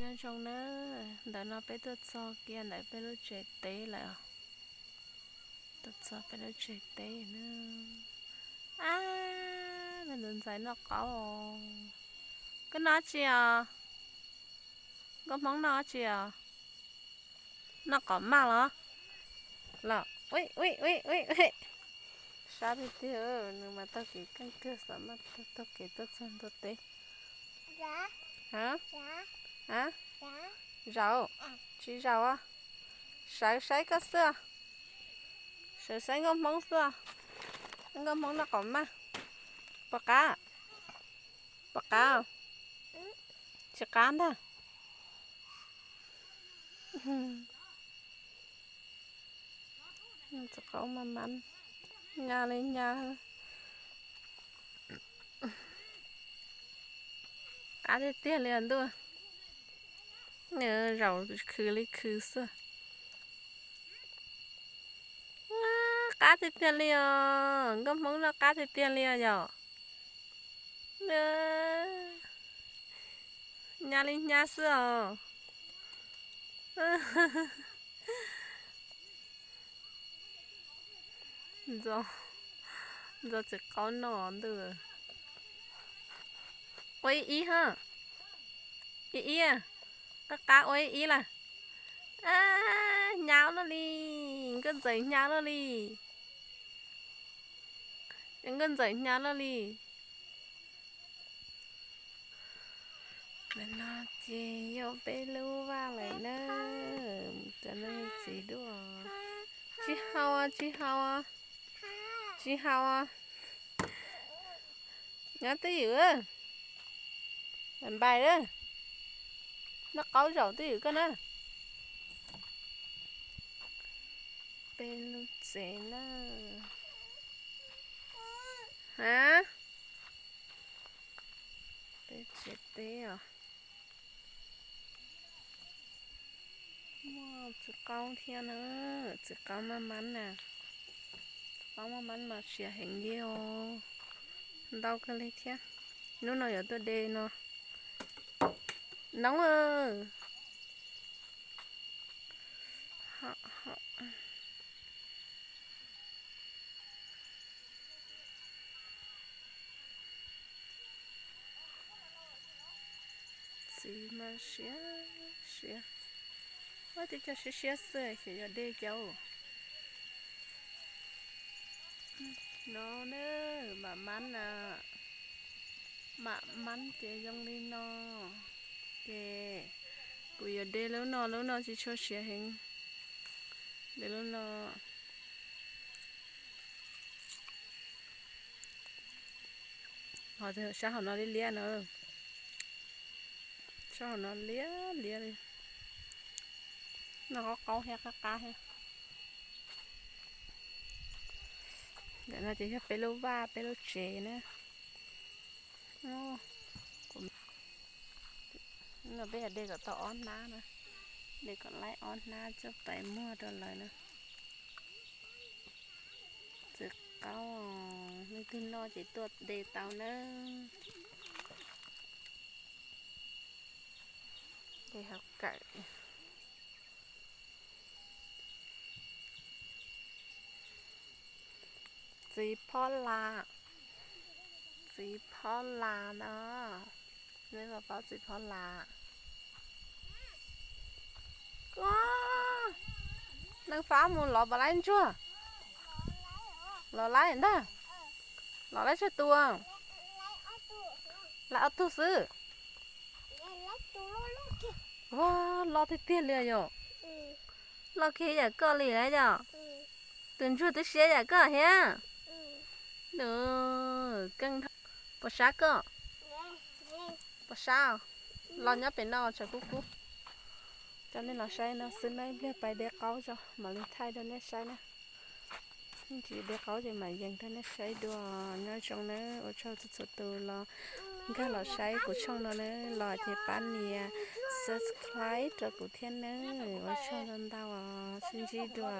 Nyob zoo na, ntawm no peb tuaj txog kiag ntawm peb lub tsev teb lawm. Tuaj txog peb lub tsev teb na. Ab, ntxhais ntxhais noj qaub os. Koj noj dab tsi os? Nkauj Hmoob noj dab tsi os? Noj qos maj los? Los, ui ui ui ui, sab tiag tiag, nws mas taug kev keej kawg, xav mas taug kev tuaj txog ntua teb. Zaum? Tsis zaum. Sawv saib koj xwb. Sawv saib Nkauj Hmoob xwb. Nkauj Hmoob noj qos maj. Puas qab? Puas qab? Tsis qab ntag. Txiv qaub maj mab, nyab li nyab. Qab tiag tiag li os ntuj. Zaum khwv li khwv xwb. Qab tiag tiag li os, Nkauj Hmoob noj qab tiag tiag li os yom. Nyab li nyab xwb os. Ntxo, ntxo txiv qaub noj ntuj. Ua ib ib ha. Ib ib, qab qab ua ib ib lawm. Hnyav luaj li, nkauj ntxawm hnyav luaj li. Nkauj ntxawm hnyav luaj li. Ntawm no ces yog peb lub vaj lawm na. Cov no yog txiv duaj. Tsis haus, tsis haus, tsis haus. Nyob twj ywm, npais, noj qaub zaum twj ywm koj na. Peb lub tsev na. Ha, peb tsev teb os. Muaj txiv qaub thiab na, txiv qaub maj mab na. Txiv qaub maj mab mas siav heev li os, ntau kawg li thiab. Hnub no yuav tuaj de no. Noob, txiv mas siav siav, ua tib co siab siab xwb xyov yuav de cas. No na, mam mab na, mam mab ces zoo li no. Ces kuv yuav de lub no, lub no tsis tshua siav heev. De lub no. Ho sab hauv no liab liab na. Sab hauv no liab liab li. No qaub qaub thiab qab qab thiab. Ntawm no ces yog peb lub vaj peb lub tsev na. No peb yog de kom tau ob hnab na. De kom laib ob hnab coj pais muag rau lawv na. Txiv qaub, leej twg noj ces tuaj de tau nawb. De hauv kawm. Txiv phob las, txiv phob las no. Nej puas paub txiv phob las? Koj, neeg fab mus lov puas laib ntsuag? Lov laib ntag. Lov laib tsawg tus? Laib ob tug xwb. Ua, loj tiag tiag li yom. Loj kiag yam koj li lawm yom. Tus ntsuag twb siab yam koj thiab. Nws keej, puas sab koj? Puas sab? Los nyob pem no tsam kub kub. Coj nej los saib no xwb na, ib pliag pais de qaub tso mam li thaij rau nej saib na. Tsis de qaub ces mam yees rau nej saib dua. Nyob zoo nawb, ua tsaug txhua txhua tus los nkag los saib kuv channel no nawb, los ces pab nias subscribe rau kuv thiab nawb. Ua tsaug ntau ntau os, sib ntsib dua.